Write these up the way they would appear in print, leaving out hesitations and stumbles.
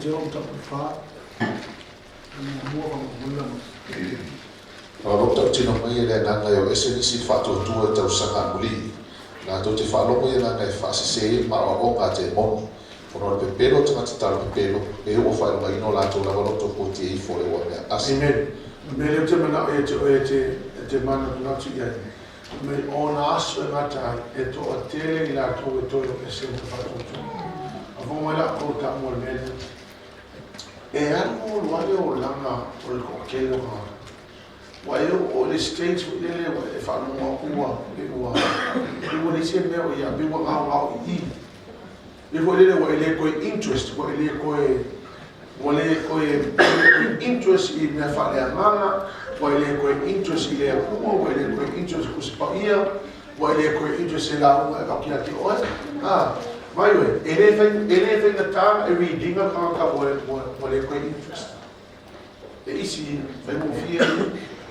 Mateo mataupu e fa, le muamua faamolemole lau Afioga. O lo o tautino mai e le agaga e o ese nisi i le faatuatua i tausaga amulii, latou te faalogo i agaga e faasese ai le maoaoga a temoni, ona o le pepelo o tagata talapepelo, e ua faailogaina o latou lava loto koti e ifo o le uamea asa. Amen. O le mea lea ou te manao ia te oe e te, e te manatunatu i ai, mai ona aso e gata ai, e toatele i latou e toe o ese ma le faatuatua. A fou mai la outou i taua o le mea lea. E alu alu lava le olaga o le toatele o tagata. Ua e oo i le stage foi lele ua e faalogo atu ua pei ua pei ua leai se mea o i ai, pei ua gaogao i i. Pei foi lele ua e le toe interest, ua e le toe ua le toe interest i mea faaleagaga, ua e le toe interest i le Atua, ua e le toe interest i Tusi Paia, ua e le toe interest i se lauga e avatu ia te oe. A, vai oe, e le fai, e le faigata ona e read ina le tagata ua, ua, ua le toe interest. E isi, faigofie,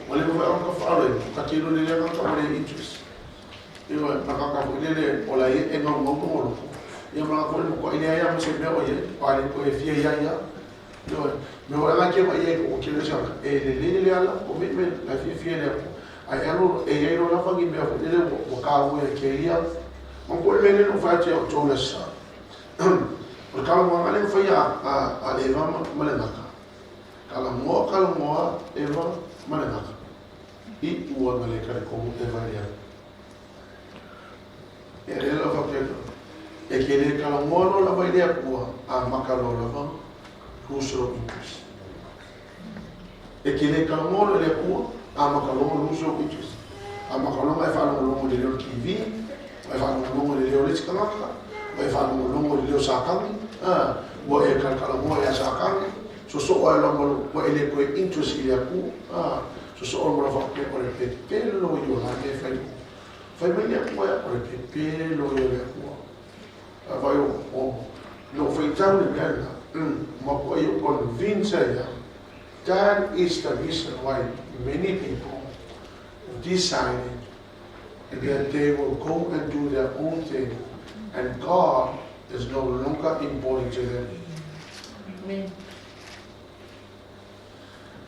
ua leva foi ona faaloe, ka te iloa lelei tagata ua le interest. Ioe, ma tagata foi lele o la e e gaugau luga o loko. Ia ma foi le matuai leai lava ma se mea o i ai, aua le toe fia i ai lava. Ioe, mea foi la ke vaai ai ko kele sa e lelei le ala o me me la fiafia le Atua. Ae alu e i ai loa lava ni mea foi lele ua taua e kēia. Ma ko le mea lea na ou fai atu ia outou i le aso Sa. O le talanoaga lea na faia a Eva ma le gata. Talanoa, talanoa Eva ma le gata. I ua na le talitonu Eva i le alu. Ia lea la faapea atu, e ke le talanoa loa lava i le Atua, amata loa lava lose lou interest. E ke le talanoa loa i le Atua, amata loa lose lou interest. Amata loa ona e faalogologo i le leo o le TV, ua e faalogologo i le leo o le isi tagata, ua e faalogologo i le leo o Satani, ua e talatalanoa ia Satani, sosoo ai loa ma lou, ua e le toe interest i le Atua, sosoo ma lou faapea o le pepelo ia o la mea e fai. Fai mai le Atua ia, o le pepelo ia o le Atua. A vai o, o, na ou faitau le mea lena, matuai ou convince ai lava, that is the reason why many people decided that they will go and do their own thing and God is no longer important to them. Amen.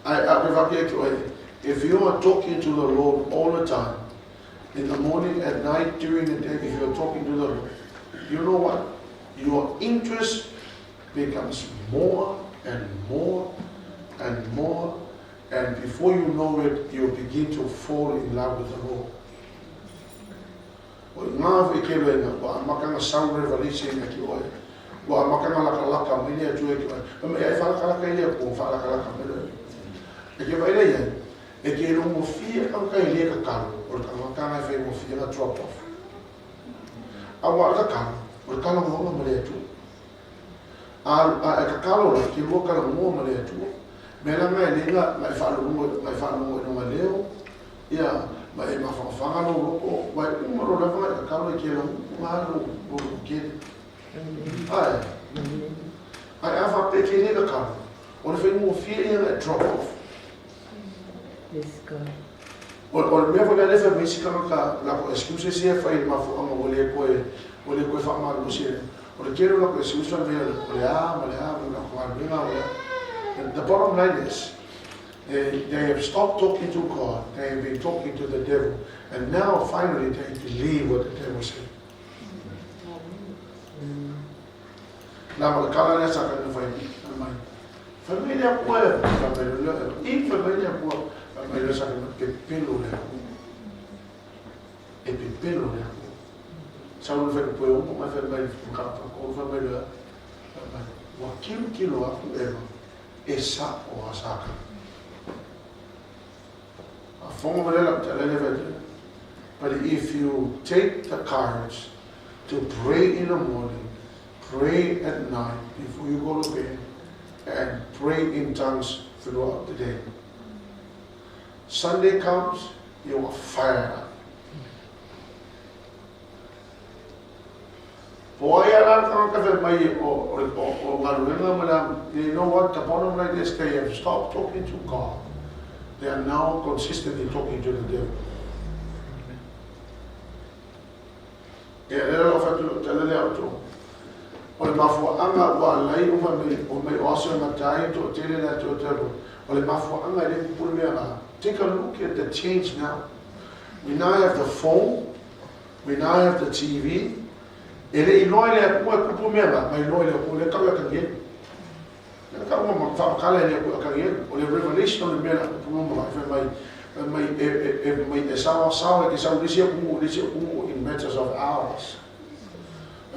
I, if you are talking to the Lord all the time, in the morning, at night, during the day, if you are talking to the Lord, you know what? Your interest becomes more and more and more, and before you know it, you begin to fall in love with the Lord. O i ngā whi ke wena, ua amata na sau revelation ia ki oe. Ua amata na lakalaka mai le Atua ki oe. Ma me ai whalakalaka i le Atua, whalakalaka mai le. E ke vai le iai, e ke rongo fia kanga i le kakalo, o le kanga kanga e whai ngo fia na drop off. A ua le kakalo, o le kala ngoa ma le Atua. A, a e kakalo la, ke lua kala ngoa ma le Atua. Me la ngai le nga, ngai whaalongo, ngai whaalongo i longa leo, Ia, ma e mafangafaga lou loko, ua e uma loa lava e tatalo i kela upu nga lou loko kele. Ae, ae a faapea ke le tatalo, o le faigofie ia na e drop off. Yes, God. O le mea foi lea lea fai mai isi tagata lako excuses ia e fai i le mafuaaga ua le toe ua le toe faamalolosi ai. O le tele o lako excuse fai mai o le a ma le a ma le lako galuega o le a. The bottom line is, They, they have stopped talking to God. They have been talking to the devil. And now, finally, they believe what the devil said. Nā ma le kala lea sa ka na fai mai. Fai mai le Atua e, fai mai le i fai mai le Atua, fai mai le sa ka na pepelo le Atua. E pepelo le Atua. Sa ulu fai poe umu mai fai mai ka ka ko fai mai le fai mai. Ua kilo kilo aku Eva. E sa'o a Saka. A fongo ma le lau te alele vai te. But if you take the courage to pray in the morning, pray at night before you go to bed, and pray in tongues throughout the day. Sunday comes, you are fired up. Po ai a la le tagata fai mai o, o, o, o galuega ma le a, you know what, the bottom line is they have stopped talking to God. They are now consistently talking to the devil. Ia, lea lau fai atu, tele lea outou. O le mafuaaga ua alai o fai mai o mai o aso e gata ai toatele le atu atu o le mafuaaga e le kupu le mea la. Take a look at the change now. We now have the phone, we now have the TV. E le iloa e le Atua e kupu mea la, mai iloa e le Atua le kau e akangi. Le kau ma whaakala e le Atua akangi. O le revelation o le mea la kupu ma fai mai mai e mai e sawa sawa ke sau lisi aku lisi aku in matters of hours.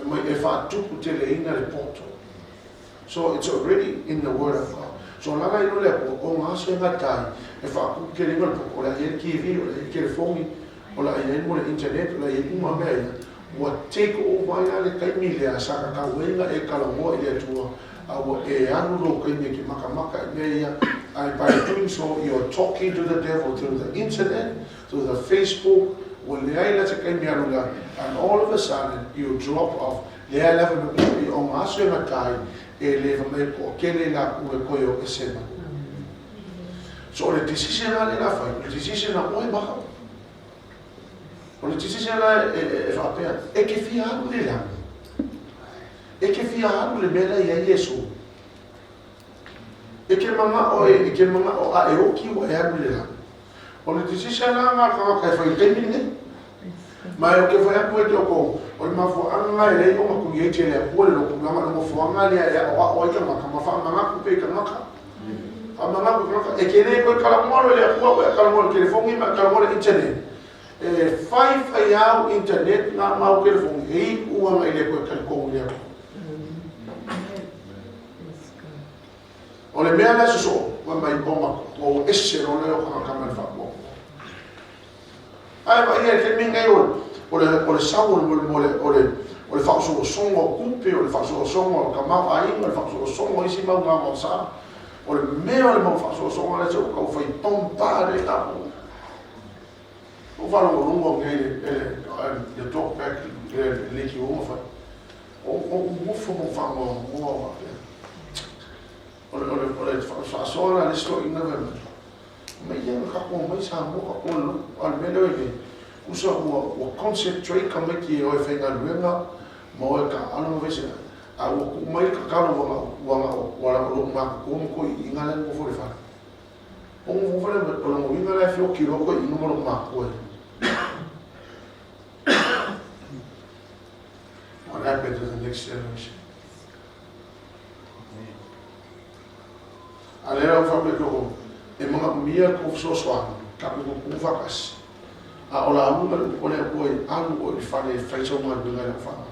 Mai e whaatupu te le ina le poto. So it's already in the word of God. So lala ilo le ko o ngā se ngā tai e whaakupu ke ringa le poto o le ai TV o le ai telefoni o le ai mo le internet o le ai uma mea ia ua take over ai le taimi lea sa ka kauenga e kalamoa i le Atua a ua e alu lou kaimi e ke makamaka i mea ia and by doing so you're talking to the devil through the internet, through the Facebook, ua leai la se kaimi alu lea and all of a sudden you drop off lea lava me i o ngā aso e ngatai e le fa mai ko kele la ku e koe o ese mai. So o le decision a le la fai, o le decision a oe maha. O le decision a e whaapea, e ke fia alu le lagi. E ke fia alu le mea la ia Iesu. E ke manga o e ke manga o a e oki o e alu le lagi. O le decision a ngā kanga kai whai taimi nei. Mai o ke whai aku e te oko, o le mafuaanga e lei o maku i e te lea pua le loku langa le mafuaanga lea e o a o ai ka maka, ma wha mangaku pe ka maka. Wha mangaku ka maka. E ke lei koe kalamoa le lea pua o e kalamoa le telefongi ma kalamoa le internet. E whai whai au internet ngā mau telefongi, e i uanga i le koe kalikongu lea. O le mea lea soso, ua mai o ma o ese ro leo ka ka mai fa mo. Ai ma ia ke minga o o le o le sau o le o le o le o le fa so songo kupe o le fa so songo ka ma ai o le fa so songo isi mau ngā mo sa. O le mea o le mau fa so songo le tau ka fai pompa le ta. O fa lo lungo ngai le le talk back le le ki o fa. O o o fo mo fa mo mo. O le o le o le faasoa le sto ina ve mai ia ka ko mai sa mo ka ko lo al mele e usa ua ua concentrate ka mai ki o e whainga luenga ma o e ka alo ve se a ua ku mai ka kalo wa wa wa la lo ma ko mo ko i ngala mo fo le fa o mo fo le o lo inga la fio ki ro ko i mo lo ma ko e. What happened to the next generation? A lea o whape koko, e mga mia ko sosoana, ka ku ku whakas. A o la amunga le upole a kua i alu o i whare e whaisa o ngā lunga le whanga.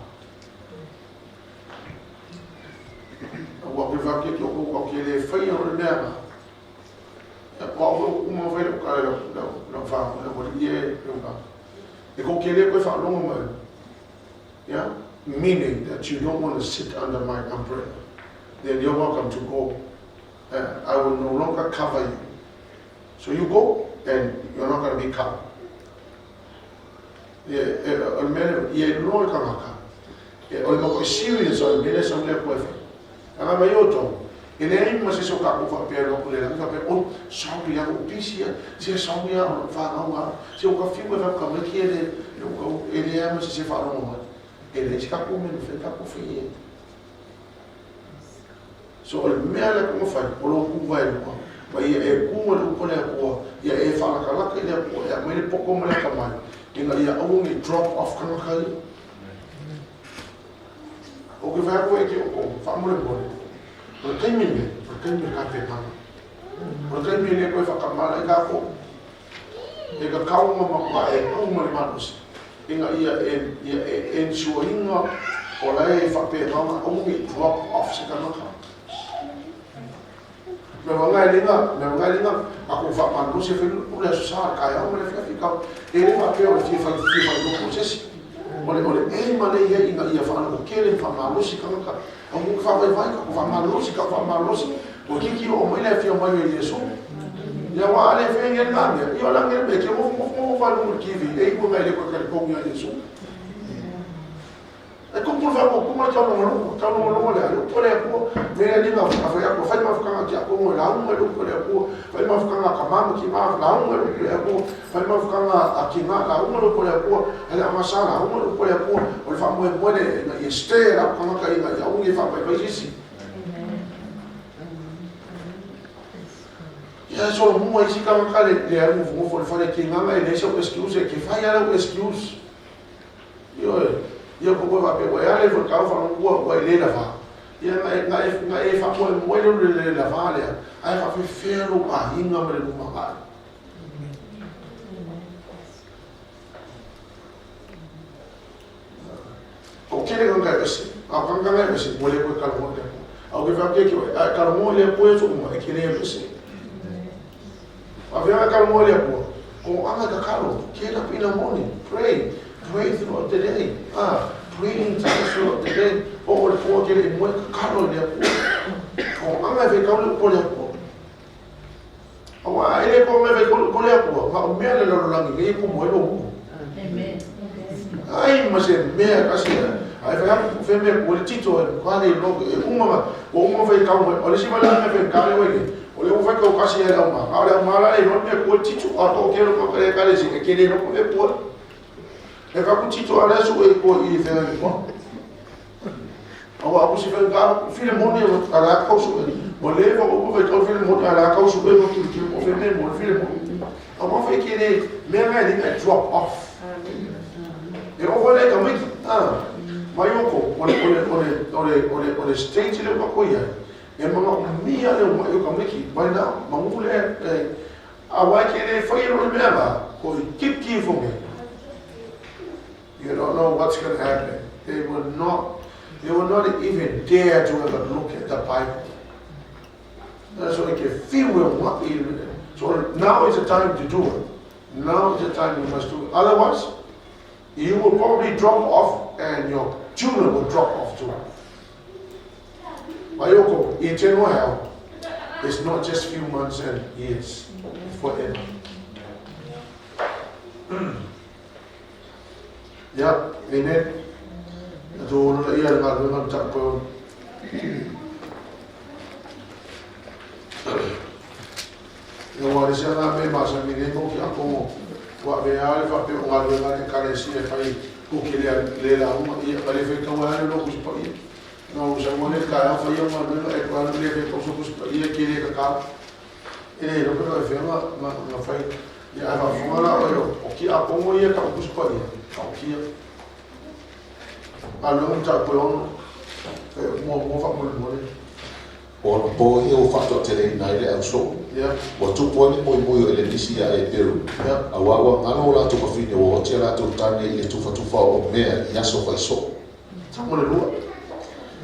A ua ke whake ki o kau ke le whai o le mea ngā. E kua o uma whai le ukare le whanga, le wali e le uka. E kau ke le koe whaalonga mai. Yeah? Meaning that you don't want to sit under my umbrella. Then you're welcome to go. I will no longer cover you. So you go and you're not going to be covered. Ia loa le kangaka. O le mako serious o le mele sa mele koe whai. Anga mai o tau. E le ai ma se so ka ko whapea loa kule langa whapea, oh, sauri ia o pisi ia, se sauri ia o whanau ngā, se o ka whiu e whap ka mai ki e le, e le ai ma se se whaarongo mai. E le se ka ko mene whai, ka ko whai e. So o le mea le kunga whai, o lo kuva e lua, ma ia e kunga le upole a kua, ia e whalakalaka i le kua, ia mai le poko ma le kamai, inga ia aungi drop off kanga kai. O ke whai koe ki o ko, whaamore more. O le taimi me, o le taimi ka pe panga. O le taimi le koe whakamala i ka ko. E ka kaunga makua e kunga le manusi. Inga ia e, ia e ensure inga o la e whape manga aungi drop off se kanga. Me wanga linga, me wanga linga, ako fa manu se felu o le sa ka ya o le fa ka e le fa pe o le fa fa no process. O le e ma le ia inga ia fa no ke le fa manu se ka ka. O mu fa vai vai ka fa manu se ka fa manu se. O ki ki o mai le fi o mai le so. Ia wa le fe ngi na me. Ia la ngi me ke mo mo mo fa no ki vi e ko ngai le ko ka ko ngi ye so. E kupu le faapuapuga le taulogologo, taulogologo le ale upu a le Atua, mea le aliga a fai atu, fai mafutaga a tiakono e lauga i le upu a le Atua, fai mafutaga a tama ma tina, lauga i le upu a le Atua, fai mafutaga a tina, lauga i le upu a le Atua, ale amasa, lauga i le upu a le Atua, o le faamoemoe le ina ia stay lau tagata ina ia aua ne i faamaimai se isi. Ia solomua isi tagata le alu nofonofo i le fale kegana e leai sau excuse, e ke fai lava lau excuse. Ioe, ia ko koe faapea ua e ale foi kau whalongua ua e le lava. Ia na e faamoemoe le le le lava lea, ae faafefea lou aiga ma le lumanai. O kele kanga e ese, a o kanga e ese, ua le koe kalongo le Atua. A o ke whakea ki oe, a e kalongo le Atua e uma, e kele e ese. Faafefea e kalongo le Atua, ko anga kakalo, get up in the morning, pray, pray throughout the day, pray in tongues throughout the day, o o le pō kele e moe kakalo le Atua. Ko anga e whaikau le upo le Atua. Aua e le ko anga e whaikau le upo le Atua, nga o mea le lalolagi nei e kumu ai lo umu. Amen. Ai ma se mea kasi ai fai aku fe mea ko le tito e ka le lo e uma ma o uma fai kau mai o le si wala me fe ka le wai o le fai kau kasi e au ma ka le au ma la le no me ko le tito a to ke lo ka le ka le si e ke le no ko e po e ka ku tito a le su e ko i fe ai ko awa aku si fe ka file moni o a la kau su e o le fa o fai kau file moni a la kau su e mo ki ki o fe me mo file moni a wa fai ke le mea ngai le drop off. E o le ka miki, mai oko, o le stage le wako ia, e mga umia le mai o ka miki, mai na, mangu le, a wai ke le whai ro le mea la, ko i kip ki fonge. You don't know what's going to happen. They will not even dare to ever look at the Bible. That's what I can feel what. So now is the time to do it. Now is the time you must do it. Otherwise, you will probably drop off and your children will drop off too. Mayoko, eternal hell is not just few months and years, it's forever. Yeah, amen. Ia wā rese ngā me masa mi nei mo ki ako wa ve ale fa pe o ngā luenga le kare si e whai kuki le la hunga ia ka le whai kaua ale lo kusi pa ia. Ngā usa ngā le kai au whai au ngā luenga e kwa le whai kausa kusi pa ia ki le kakao. E le rope no e whenga ngā whai ia ai whafunga la o o ki a kongo ia ka kusi pa ia. Ka o kia. Ngā luenga mta koe ono mua mua wha mole mole. O na pō ia o whātua te rei nai le au soo. Ua tupu ai le moemoe o Elenisi ia e Peru. A ua ua ngalo o lātou mawhine ua oti a lātou tāne i le tufatufa o mea i aso whai soo. Tango le lua.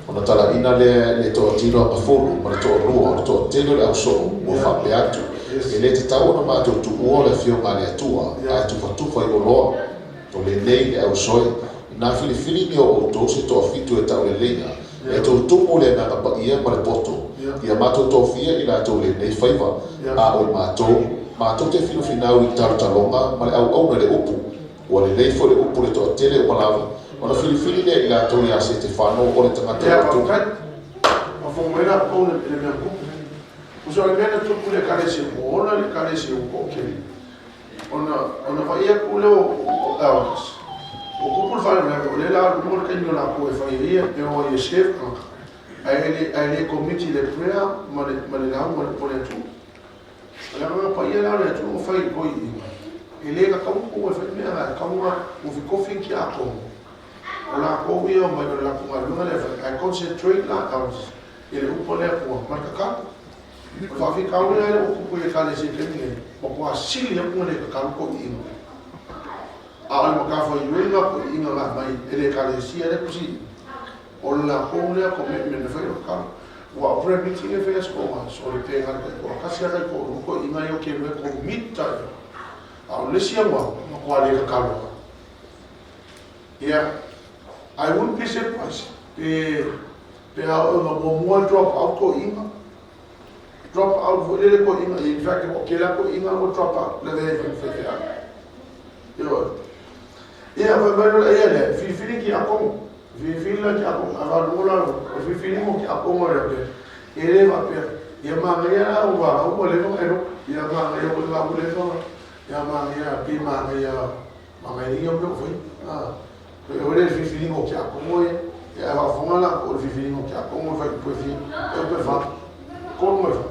Ona talaina lea le toatino a mafolu ma le toalua o le toatele o le au soo ua whaapea atu. E le te tau ona mātou tuua o le afioga a le Atua, ae tufatufa i oloa. O le nei le au soe, i nā filifili ni o outou se toafitu e tau le leia, e tou tumu le agaga paia ma le poto, ia mātou tofia i lātou lenei faiva, a o mātou, mātou te whinuwhinau i talotaloga ma le auauna le upu, ua lelei foi le upu le toatele o malava, ona filifili lea i lātou ia se te whano o le tangata Ia, o tumu. whakatai. Whafo mai la kou le mea kupu. Uso le mea na tupu le karese, o ona le karese o ko'okele. Ona whai ia ku leo o elders. O kupu le whare mea, o le la alu mo le kaini o la ko e whai ia, e o ia slave kanga. Ai le committee le prayer ma le lau ma le pole atu. O le anga pa ia la le atu o whai koi inga. E le ka kau ko e whai mea nga, kau nga o fi kofi ki a kongo. O la ko ia o mai o la ko nga lunga le whai. I concentrate la elders. E le upo lea kua, ma le kakalo. O le whawhi kau le o kupu e kare se te mine, ma kua sili a kua le kakalo ko i inga. A o le makawha i uenga ko i inga ngā mai, e le kare si a le kusi. O le la kou lea ko me me whai o kakalo. Ua o prayer meeting e whai asko ngā, so le pē ngā kai ko akasi a kai ko ruko inga i o ke lue ko mita i. A o lesi a ngā, ma kua le kakalo. Yeah, I wouldn't be surprised. Pe a o ngā mua mua drop out ko inga. Drop out fo le ko inga. In fact, o ke la ko inga o drop out. Le ve ve ve ve. Yo. Ia, whai mai rola ia le, whiriwhiri ki a kongo. Filifili la tiakono, a faalogologo la o le filifiliga o tiakono le pea, e le faapea, ia manaia la au valaau ua leva ona e logo, ia manaia foi la ua leva ona, ia manaia pei manaia, manaia ia mea o faia. A, o le filifiliga o tiakono ia, ia ae faafofoga la o le filifiliga o tiakono e fai upu e fia, e upu e fa, tolu ma le fa.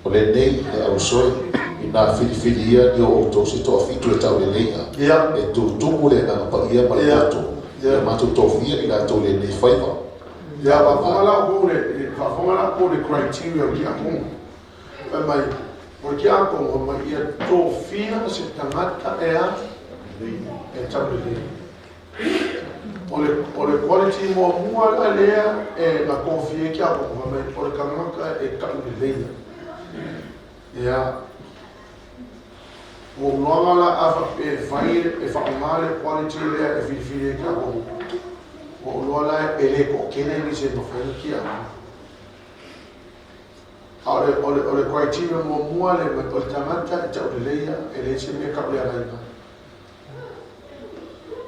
O lenei le ausoe, inā filifilia ni o outou se toafitu e tauleleia, e tutumu le Agaga Paia ma le poto, ia matou tofia i latou i lenei faiva. Ia, faafofoga la outou i le, faafofoga la outou i le criteria o le tiakono. Fai mai, o le tiakono, fai mai, ia tofia se tagata e a? E taulelei. O le, o le quality muamua la lea e na tofia ai tiakono, fai mai, o le tagata e tauleleia. Ia, ua ou iloaga la a faapea e fai, e faaaoga le quality lea e filifili ai tiakono, ua ou iloa la e le toatele nisi e mafai ona tiakono. A o le, o le, o le criteria muamua le, o le tagata e tauleleia, e leai se mea e tauleagaina.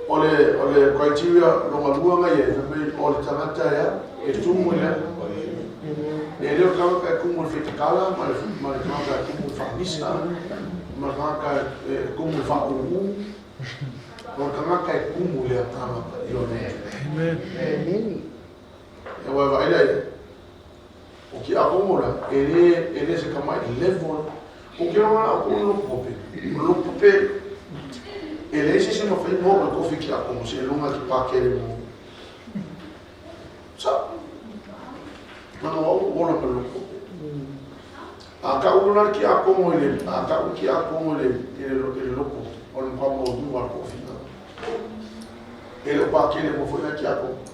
O le, o le criteria lona lua na i ai, fai mai o le tagata e a, e tumu i le a? E le o le tagata e tumu i le fetakala ma le, ma le tagata e tumu i le faamisa, ma le tagata e tumu i le faaūū. O le tagata e tumu i le Agaga Paia o le Atua. Amen. E ua e vaai la i ai. O tiakono la, e le, e le se tamai level. O ke ona o ko loku pope. O loku pope, e leai se isi e mafai ona oo i le tofi tiakono seiloga e te pakele mo. Sa. Mana o au ola ma le loku pope. A kau la le tiakono i le, a kau le tiakono i le, i le, i le loko, o le matua maualuga o le tofiga. E le o pakele mo foi la tiakono.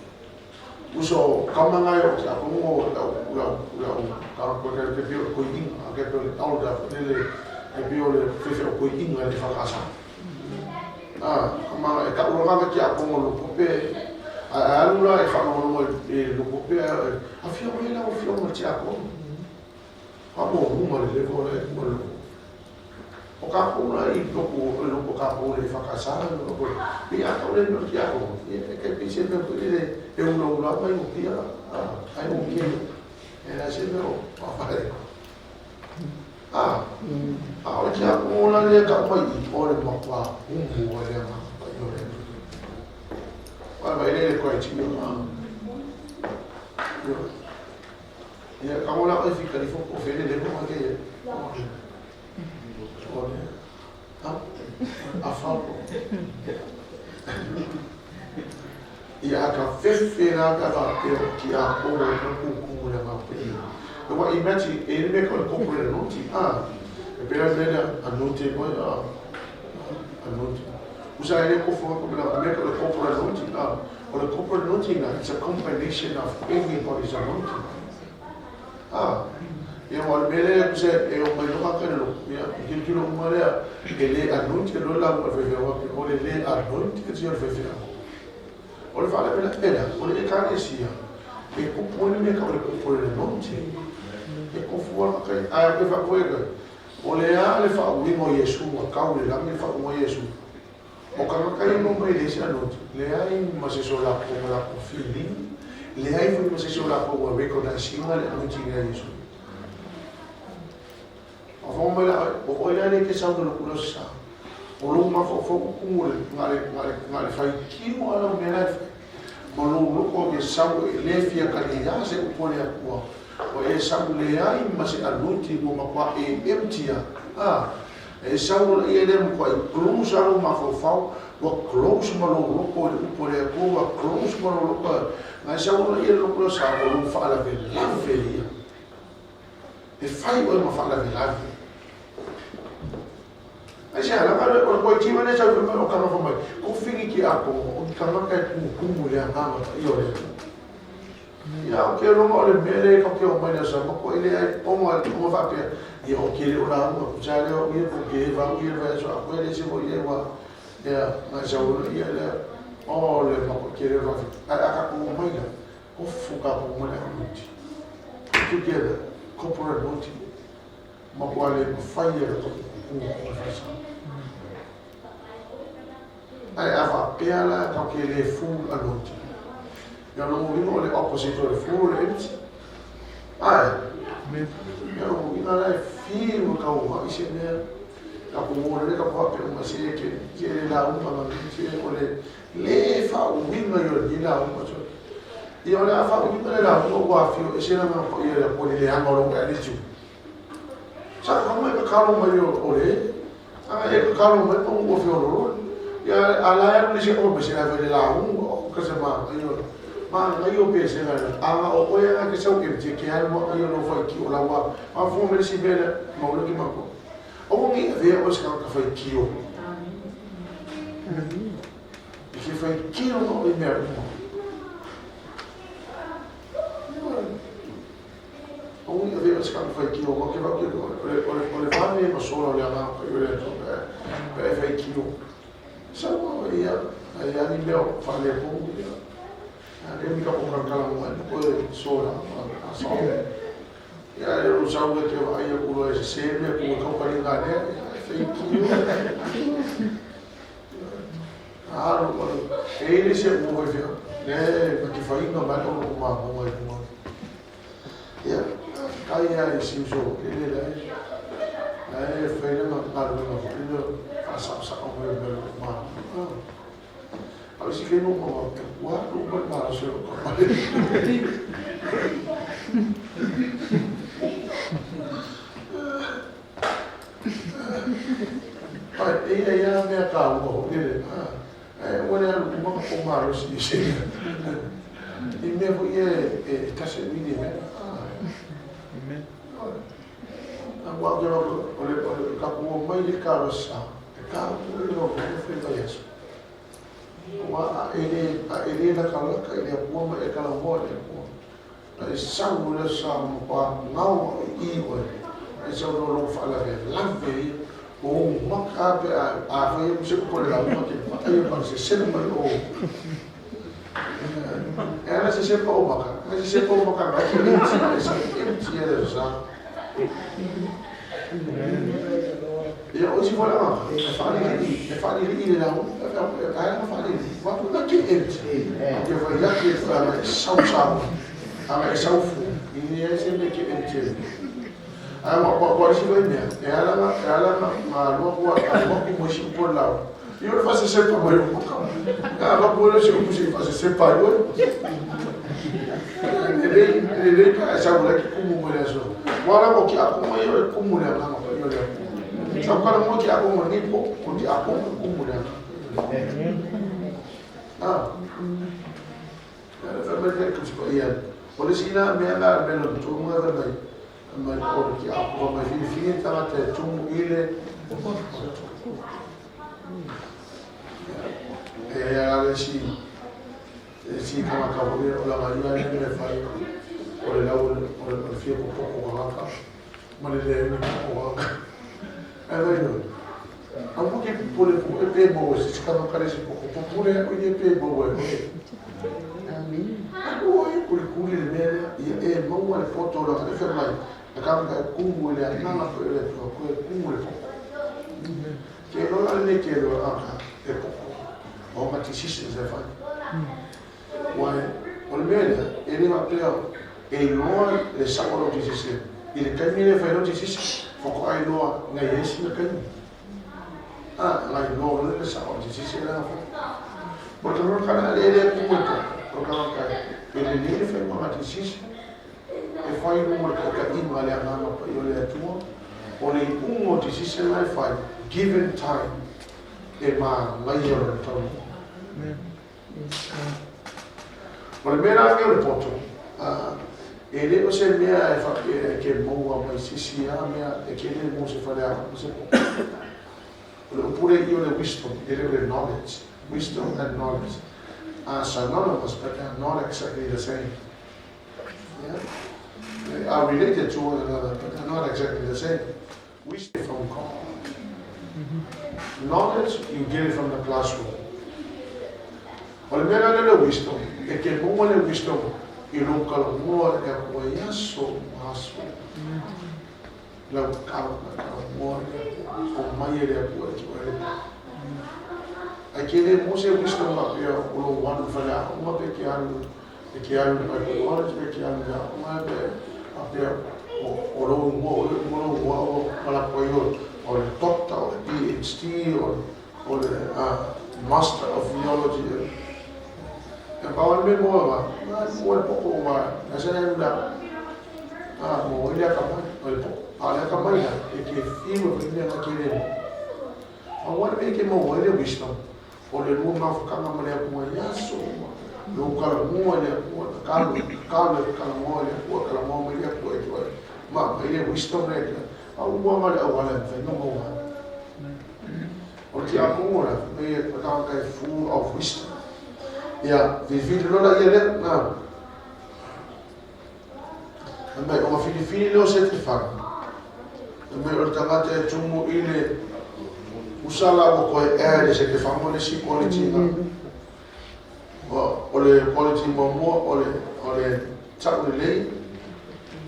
Uso kama ngai o tiakono o le au, le au, le au, ka koe kai pe pio koi inga, a kai pe o le elder lele, kai pio le fefe o koi inga le whakasa. A, kama e ka ura ngā tiakono lo pope, a e alu la e whalongolongo e lo pope, a whio mai la o whio mai tiakono. A mo hunga le levo le kuma le loko. O kākou la i loko, i loko kākou le whakasa, loko, i a kau le mea tiakono, e kai pei se mea koe le e ula ula mai o pia, a, ai o kia, e la se mea o whawhare. A, a o le tiakono la lea ka mai i o le makua humu o le anga, kai o le. Wai vai le le koe tio, a. Ia, ka ngola oe fika ifo po fele le mo ke. O le. Ha? A fa po. Ia ka fefe la ka va pe o ki a ko mo ka ku ku le ma pe. E wa imagine e le me ko ko ko le no ti a. E pe la me a no te mo a. A no ti. Usa e le ko fo ko la me ko le corporate anointing a. O le corporate anointing it's a combination of everybody's anointing. A, ia wa le mea lea kuse e o mai loka ka le loko, ia, i kilokilo uma lea, e le anointed loa la ua fefe o o le le anointed sia le fefe O le faalavelave o le ekalesia, e kupu ai le mea ka o le corporate anointing. E kofu ala kai, ae o ke whakapoe kai, o le a le whaauinga o Iesu, a kau le langi le whaauinga o Iesu. O kangaka ia no mai le se anointing, leai ma se isi o lakou ma lakou feeling, leai foi ma se isi o lakou ua recognize ina le anointing ia Iesu. A faafofoga mai la oe, o oe la lea e te sau i lou aso sa, o lou mafaufau upu o le, na o le, na o le, na o le faitio lava lau mea la e fai, ma lou loko e sau e le fia kaliā se upu a le Atua, ua e sau leai ma se anointing ua matua e empty a, a, e sau la ia lea matuai close lava lou mafaufau, ua close ma lou loko i le upu a le Atua, ua close ma lou loko, na e sau la ia le loko lea sa, ua lou faalavelave ia. E fai oe ma faalavelave. Ai se ala, o le koitiva lea sau mai o kanga mai, ko whiri ki a ko, o ki kangaka e kumukumu i le agaga paia o le Atua. Ia, o ke aloga o le mea lea ka ke o mai le asa, ma ko ele ai onga, onga faapea, ia o ke le o la unga, ku sa lea o ia, ko ke e vau ia le vai aso, a koe le se mo ia wa, ia, ngai sa ula ia lea, o le ma ko ke le o ai a ka ko mai la, ko fu ka ko mai la anointing. Together, corporate anointing. Matua le mafai e le kumu o le faisa. Ae a faapea la tatou te le full anointing. Ia lona uiga o le opposite o le full o le empty. Ae. Ia lona uiga la e fiu ma taua'i se mea. Ka ku mo le ka pa pe uma se ke ke le la uma ma se o le le faauiga i o le la uma so. Ia o le a faauiga le la uma ua afio ese la ma ko ia le ko le leaga o lou attitude. Sa ka mai ka kalo mai o le a e ka kalo mai pa ua fio lolo. Ia a la ya le se o be se la le la u ka se ma ai o ma ngai o pe se la a nga o o ya ke sau e te ke al mo ai o lo fai ki o la wa a fu me si bele ma o le ki ma ko. O ngi e o se ka fai ki o. E ke fai ki o no i mea uma. O ngi e o se ka fai ki o ma ke va ki o le o le o le va me ma sola o le anga o le to pe e fai ki o. Sa o ia ai ani mea o fa le po ia. A le mi ka po ka kala mo ko e sola a sa. Ia e o sau e ke va ai ko lo e se me ko ka pa ni ga le e fai ki o. A lo e le se mo e fia. Le ma ki fai nga ma o ko ma mo mai mo. Ia kai ia i si so ke le le. E fai le ma ka le ma le fa sa sa o me me ma. A si ke no ma wa no ma ma se o ko. Ai e ia ia mea ka ua ho le. E ua le alu kuma ka po ma ro si se. I mea fo ia e tase mini me. Amen. A ua ke o le o le ka po mai le ka ro sa. E ka o le ro ko fe ka yesu. Ua a ele la ka la ka ile pua ma e ka la mo le pua. E sau le sa mo pa ngau i o. E sau no lo fa la ve la ve. O ma ka pe a fa ye se ko le la mo ke pa e pa se se mo o. E ala se se pa o maka. Se se pa o maka ka ke se se se e sa. Ia o si fola e fa ni e fa ni i le la o e a fa ni wa ku ka ke e ke fa ya ke fa ma sau sau a e sau fu i e se me ke e te a wa wa wa si foi mea e ala ma ma lo wa a wa ku mo si po la io le fa se se pa mo yo ka a va po le se ku se fa se se pa yo e le ka sa mo le ku mo le so wa la mo ki a ku mo yo ku mo le ma ma yo le sa ka mo ki a ku mo ni po ku ki a ku ku mo le ah e fa me le ku si ia o le sina me la me lo tu mo ga mai mai o ki a ku ma fi fi ta te tu ile e a le si si ka ka o la ma ia le me fai o le la o le fi ko ko ko ka ma le le ko ka e vai no a mo ke pole po e pe mo se ka no kare se ko ko pole o ye pe mo e Amen. O e kuri kuri le mea ia e maua le poto la ka fe mai a ka ka kumu le anga ko le ko ko kumu le poko. Ke lo la le ke lo a ka e poko. O ma ti sisi se fai. Wa o le mea e le ma pea e loa le sa o ti sisi. I le kaimi le fai lo ti sisi. Foko ai loa ngai esi na kaimi. Ah, ngai loa le sa o ti sisi la fa. Porque no kana le le kumu e poko. O ka ka e le le fai ma ti sisi. E fai no ka ka inga le anga pa i o le atua. O le ungo ti sisi la e fai given time e ma ngai o le tau. Yes, God. O le mea la o le poto. E le o se mea e fa ke maua mai sisi a mea e ke le mo se fale a mo se po. O le upure i o le wisdom, e le o le knowledge. Wisdom and knowledge are synonymous, but they are not exactly the same. Yeah? They are related to one another, but they're not exactly the same. Wisdom from God. Knowledge, you get it from the classroom. O le mea la le wisdom, e ke maua le wisdom i lo kala mua e ko ia so aso. Lau kala kala mua o mai e le ko e ki o le. Ai ke le mo se wisdom la pia o lo wan fa la o ma pe ke alu E ke alu i le Bible College pe ke alu i le aoga pe faapea o lou igoa o le lou igoa o malako ai o le Doctor, o le PhD, o le Master of Theology. E pau lava le mea maua na, maua le poto uma na se alu le aoga. Maua ai le akamai, o le poto. A o le akamai la, e te fiu e fai mea na te le maua. A ua le mea e te maua ai le wisdom, O le lua mafutaga ma le Atua i aso uma, lou talanoa i le Atua, tatalo, tatalo e talanoa i le Atua, talanoa mai le Atua e toe ma mai le wisdom le Atua. A ua ma le auala e mafai ona maua ai. O le tiakono la, mai e tagata e full of wisdom. Ia, filifili loa la ia lea, na. Fai mai, ona filifili lea o Setefano, fai mai o le tagata e tumu i le usa la ua toe add e Setefano le isi quality na. O le quality muamua o le, o le tau lelei,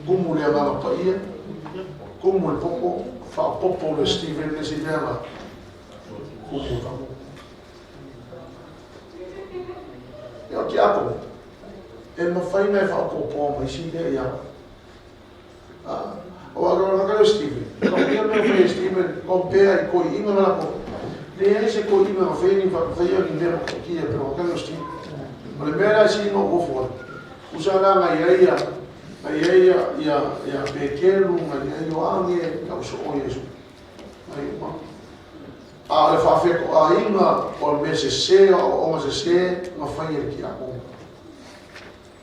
kumu le agaga paia, kumu le popo, faapopo le Stephen le isi mea na, kumu le faapopo. Ia o tiakono, e mafai ona e faaopoopoa ma isi mea ia. Aua o le kaka lea o Steven, ia mea fai e Steven, compare i toeaiina na latou. Leai se toeaina na faia ni faia ni mea matautia pei o le kaka lea o Steven. O le mea la e sili ona ou ofo ai, tusa la na i ai ia na i ai ia ia ia Petelu, na i ai Ioane, na uso o Iesu. Na i uma. A o le faafetoaiga o le mea sese, o aoaoga sese na fai e le tiakono.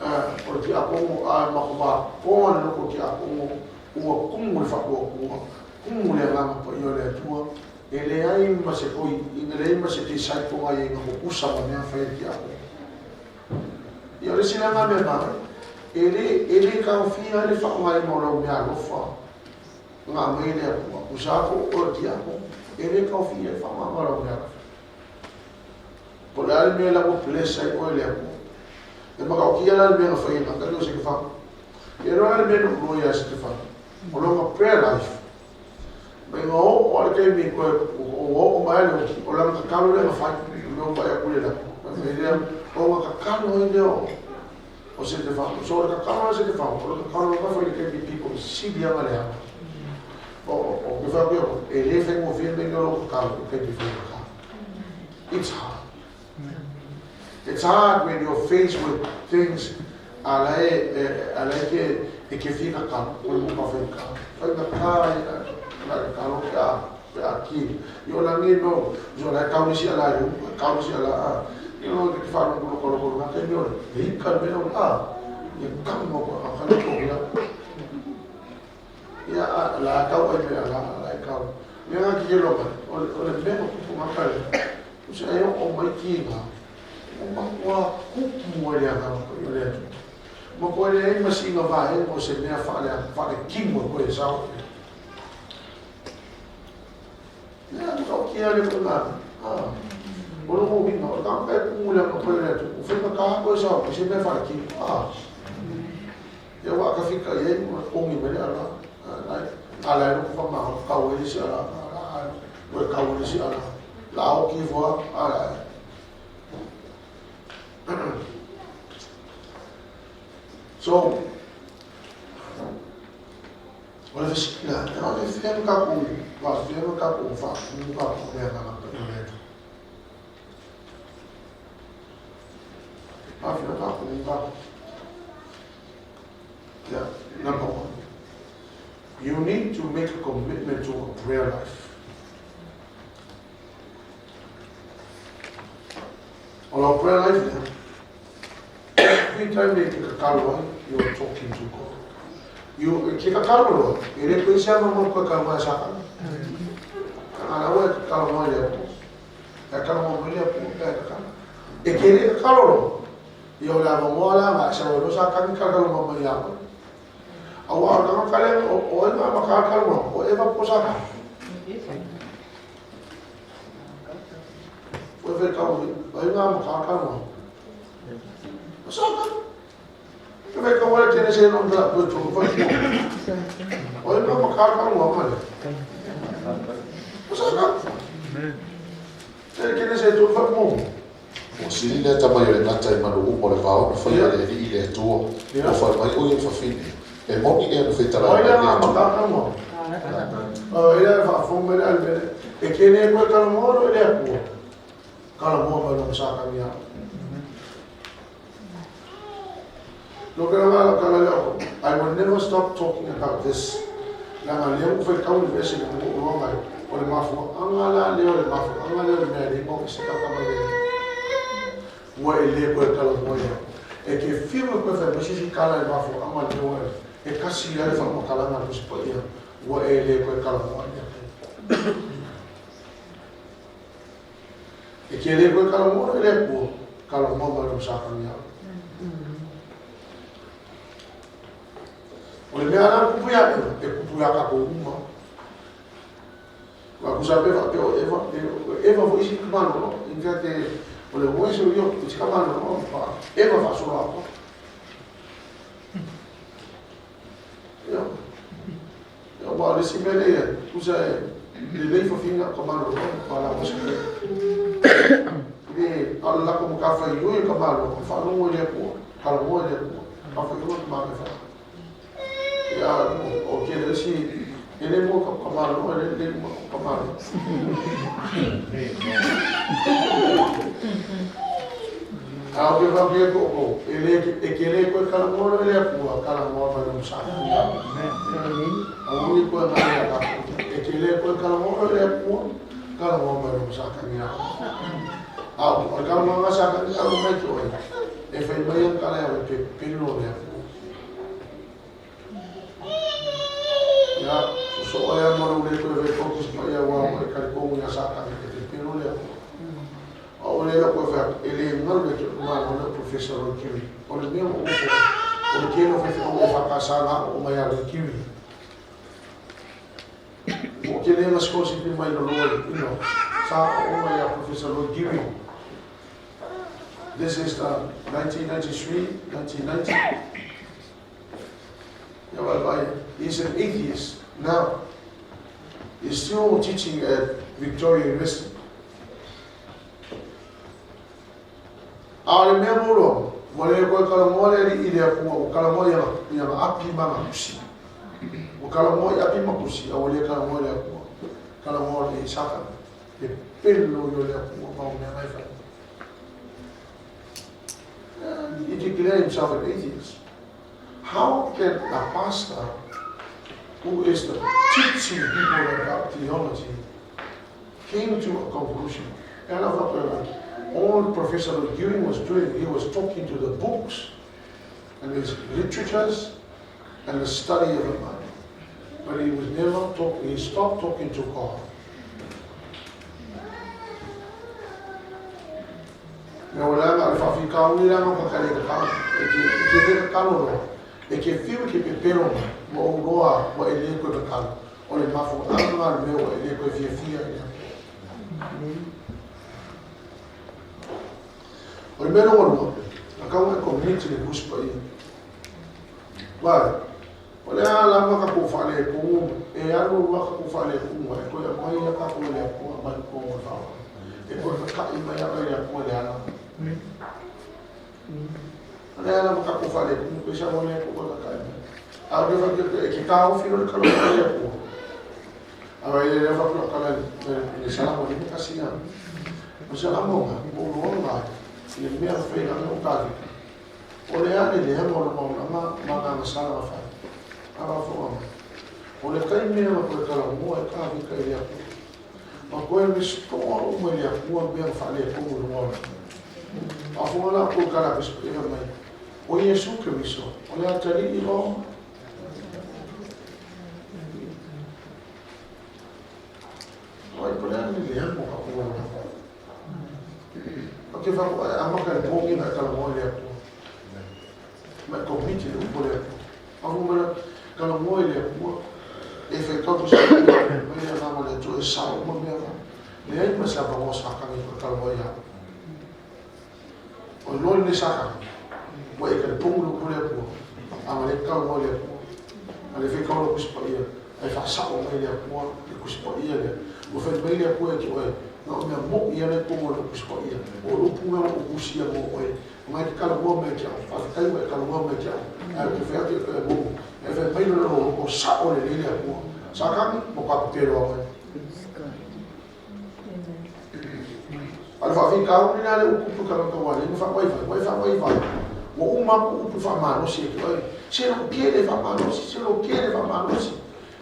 O le tiakono, a e matomatoa le loto o le tiakono, ua tumu le faatuatua, tumu le Agaga Paia o le Atua, e leai ma se toeaina, e leai ma se disciple na i ai na tutusa ma mea na fai e le tiakono. Ia o le isi la na mea manaia, e le, e le taofia ai le faaaogaina o lau meaalofa na aumai e le Atua, tusa lava po o oe o le tiakono, e le taofia ai le faaaogaina o lau meaalofa. Po o le a le mea la ua bless ai oe e le Atua. E matautia la le mea na fai e Natali o Setefano. E iloa la le mea na ou iloa ia Setefano, o lona prayer life, mai na oo lava le taimi toe ua oo mai lava le oti, o lana tatalo lea na fai, le mea ua vaai atu i le lagi. Fai mai lea, ona tatalo ai lea o Setefano. So o le tatalo a Setefano, o le tatalo na fai i le taimi pito sili lava ona leaga. O, ke fai atu ia, e le faigofie le mea o lou tatalo i le taimi faigata. It's hard. It's hard when you're faced with things a la e a la e ke e ke fia tatalo o le moka fai ka fai ka ka la ka tatalo pe a pe a ki i o lagi no so la kau nisi ala i kau nisi ala a i o ke whanau loko loko loko ka mi o le i ka me o a i ka mo ko a ka loko la ia la kau ai me ala la kau me nga ki ke loka o le me ko ku ma ka O se ai oo mai ki nga, o matua kupu ai le agaga paia o le Atua. Ma koe leai ma sina vaega o se mea faale kimo e koe e sao ai. Lea atu ka okia le koe ngā, a, o le uiga, o le tagata e kumu i le agaga paia o le Atua, o faigata koe e sao ai se mea faale-kimo, a. Ia ua ka fika i ai ua togi mai le ala, a la e loko whamanga, kau e isi ala, ala, ua kau e isi ala, la oki fua, ala e. So, o le fesili la, e o le fea ma tatou, faafefea ma tatou faatumu tatou le agaga paia o le Atua. Faafefea faatumu tatou. Yeah, number one, you need to make a commitment to a prayer life. O lau prayer life lea, every time e ke kakalo ai, you are talking to God. You, ke kakalo loa, e le koe se ama mo koe kau mai sakana. Ka ngā e kakalo mai le Atua. E kakalo mai le Atua, e kakalo. E ke le kakalo loa, ia o le avanoa la nga sa lo sa kani kakalo ma mai ia koe. Aua o le tagata lea o ai nga makakalo ma, o eva po sa ka. Koe whai kau ai ngā makakalo ma. O sa ka. Te whai kau ai tene se no ta koe tō whai mo. O ai ngā makakalo ma male. O sa ka. Te kene se tō whai mo. Ua sili le atamai o le gata i manu uma o le vao na faia e le Alii le Atua. Ua fai mai o ia le fafine, e moni ea na fetalai Oi mai la le Atua. makaka mo. Oi la fa fo me la me. E ke le ko kala mo ro le ko. Kala mo ma lo sa ka mia. Lo ke la kala le I will never stop talking about this. La nga le u fe ka university mo ro ngai. O le mafu anga la le o le mafu anga le o le mea le mo se ka ka mai le. Ua e le koe kala mo ia. E ke fiu koe whai masi kala e mafu anga le o e kasi ia le whamakalanga tusi pa ia. Ua e le koe kala mo ia. E ke le koe kala mo le kua. Kala mo ma le msaka mia. O le mea la kupu ia e kupu ia ka ko uma. Wa kusa pe fa pe o Eva, Eva fo isi kumano no. In fact, o le moe se yo isi kamano no. Pa Eva fa solo ako. Yo. Yo ba le si mele ia, kusa le lei fa finga kamano no, pa la moe se. Le ala la ko ka fa yo kamano, fa no mo le ko, kala mo le ko. Ka fa yo ma ka fa. Ya, o ke le si ele mo ka kamano, ele le mo ka kamano. A o ke fa ke ko ko, ele e ke le ko kala mo le ko kala mo ma lo sa. Amen. A o ni ko na ya ka. E ke le ko kala mo le ko kala mo ma lo sa ka ni a. A o kala mo ma sa ka ni a o mai to e. E fa mai an kala ya pe pelo le ko. Ya, so o ya mo le ko ve ko ko pa ya wa e ka ko ya sa ka ni te pelo le ko. A o le ko fa ele ngalo le ko ma no professor o kiwi. O le mea o ko o le keno fe fe o fa ka sa na o mai a le kiwi. O ke le mas ko si pi mai no lo you know. Sa o mai a professor o kiwi. This is the 1993, 1990. Yeah, well, he's an atheist now. He's still teaching at Victoria University. A le mea molo, mo le koe kala mo le i le akua, o kala mo ia api ma kusi. O kala mo ia api ma kusi, a o le kala mo le akua. Kala mo le saka. E pelo yo le akua, ma o mea ngai whai. He declared himself an atheist. How can a pastor who is the teaching people about theology came to a conclusion? And all Professor Ewing was doing, he was talking to the books and his literatures and the study of the Bible. But he was never talking, he stopped talking to God. Me olanga al fafi ka uni langa ka kale ka e ke te ka kalo e ke fiu ke pepero mo uroa mo ele ko ka kalo o le mafu anga me o ele ko fia fia ia. O le mea o a ka o community le buspa ia. Vai. O le ala ma ka ko fale ko e alu ma ka ko fale ko e ko e mai ia ka ko le ko mai ko o fa. E ko ka i mai ia le ko le ala. O le ala ma ka ko fale ko ko sa mo le ko ka ka. A o le fa ke ka o filo le ka le ko. A vai le fa ko ka le sala mo le ka sia. O sala mo mo lo nga. Le mea fe na o ka. O le ale le mo lo ma ma ma sala fa. A va fo. O le kai mea ma ko ka mo e ka vi ka ile. Ma ko e sto o mo le ko mea fa le ko mo lo. A fo la ko ka la ko e mai. O Yesu Kristo. O le atali i lo. O e ko le ale le mo ka ko. O ke fa a ma ka mo ki na ka mo le ko. Ma ko mi te o le ko. A fo ma ka mo le ko. E fe ka ko sa me le na mo le to e sa o mo me fa. Le ai ma sa ba mo sa ka ni ko ka mo ya. O lo le sa ka. Mo e ka pongo lo ko le ko. A ma le ka mo le ko. A le fe ka lo ko spa ia. Ai fa sa o me le ko le ko spa ia le. O fe me le ko e ki o Na o mea mo ia le pongo le upu ia. O le upu mea o upu sia mo oe. O ngai te kala mua me te au. Whawhitai wa e kala mua me te au. Ai o te whea te e mo. E whai mai lo o sa o le lele a mua. Sa kangi mo ka pepelo a oe. Ale whawhi ka uni nā le upu pu ka ka wale. Nga wha wai whai. Wai wha wai whai. Wa umaku upu wha malosi e ki oe. Se lo kele wha malosi. Se lo kele wha malosi.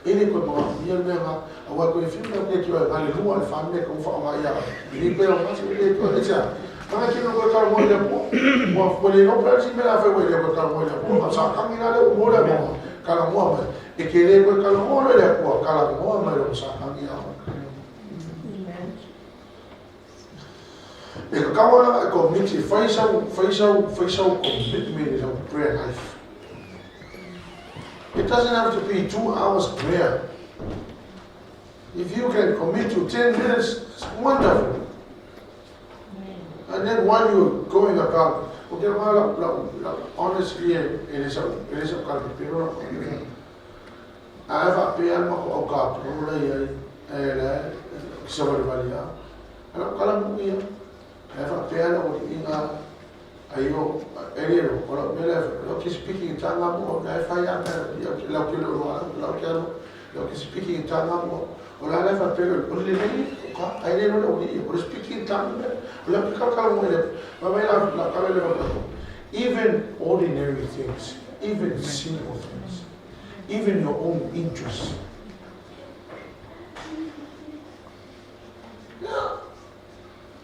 E le koe mga mia mea ngā, a wai koe whiu mea koe ki oe, ngā le lua le wha mea ka uwha o ngā ia. Ni koe o ngā se le koe e tia. Ngā ki no koe kara moe le po, mua koe le no si mea whai wai le koe kara moe le po, ngā sa kangi nā le umo le mo, kara moa mai. E ke le koe kara moe le po, kara moa mai le sa kangi au. E ka kawana e komiti, whai sau commitment in our prayer life. It doesn't have to be 2 hours prayer. If you can commit to 10 minutes, it's wonderful. And then while you're going about, okay, honestly, it is a kind of people. I have a piano o ka pula ia e le kisawali ala kala mu ia I have a piano o inga ayo elero o mele lo ki speaking tanga mo na fa ya la ki lo la ki lo lo ki speaking tanga mo o la la fa pelo o le le ka ai le lo ni o speaking tanga la ki ka ka mo le ma la la ka le even ordinary things, even simple things, even your own interests. Yeah.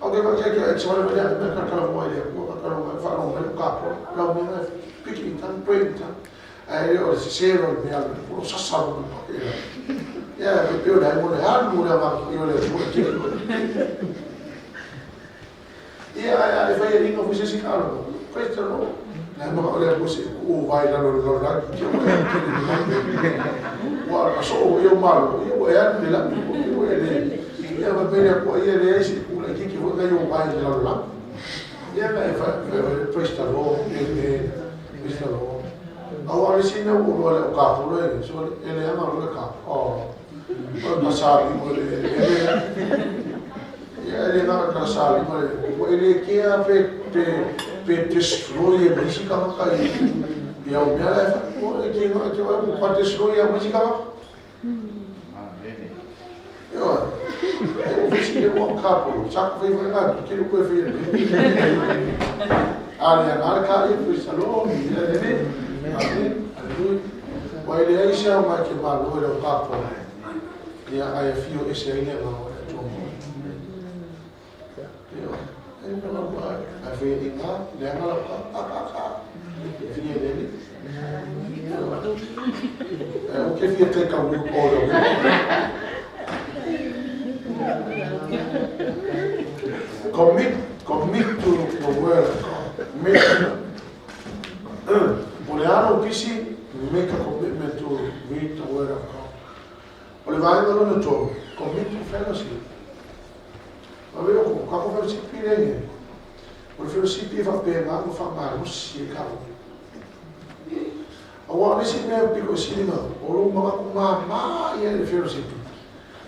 Okay, okay, it's one of the Praise the Lord, amen. Praise the Lord. Awa le sina o le o ka folo e so ele ama lo ka. Oh. O ka sa bi o le ya ele na ka sa bi o le o ele ke a pe pe pe destroy e misi ka ka i. Ya o mea le o e ke no ke o pa destroy e misi ka. Amen. Yo. E o fisi ke mo ka po. Sa ko fe nga ke ko fe. Ale ana ka i praise the Lord. Amen. Amen. Hallelujah. Wa ile aisha ma ke ma lo le ka po. Ia ai fio ese ai le ma o to mo. Yo. E no ma a fe inga le nga la ka ka ka. Fi le le. O ke fi te ka u o lo. Commit to the word of God. Make o le ano pisi, make a commitment to read the word of God. O le vaenga lona tolu, commit to fellowship. Ma veo ko kako fellowship i lenge. O le fellowship i whapea ngā mo whamalosi e kao. A wā nisi mea piko silinga, o lo mga ku ngā mā ia le fellowship.